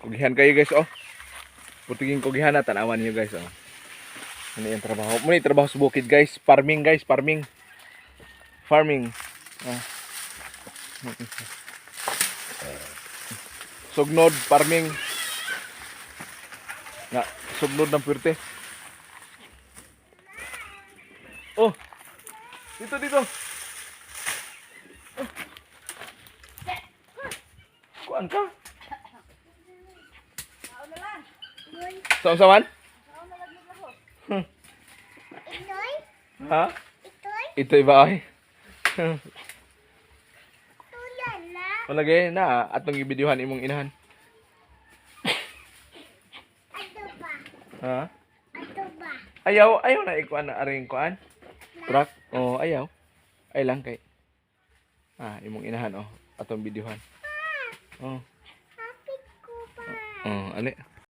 Kugihan kayo, guys, oh. Putiging kugihan na tanawan niyo, guys, oh. Ano yung trabaho? Muna yung trabaho sa bukid, guys. Farming, guys, farming. Farming. Ah. Sugnod, farming. Na, sugnod ng puwerte. Oh. Dito, dito. Oh. Kuan ka? Sa unsa man? Itoy? Ha? Itoy? Ito'y ba ay? Tulan na? Palagay na atong gibidyuhan imong inahan. Ato ba? Ha? Ato ba? Ayaw, ayaw na ikuan na aring kuan. Truck. Oh, ayaw. Ay lang kay. Ah, imong inahan, oh, atong bidyuhan. Oh. Hapit ko ba? Oh, ali.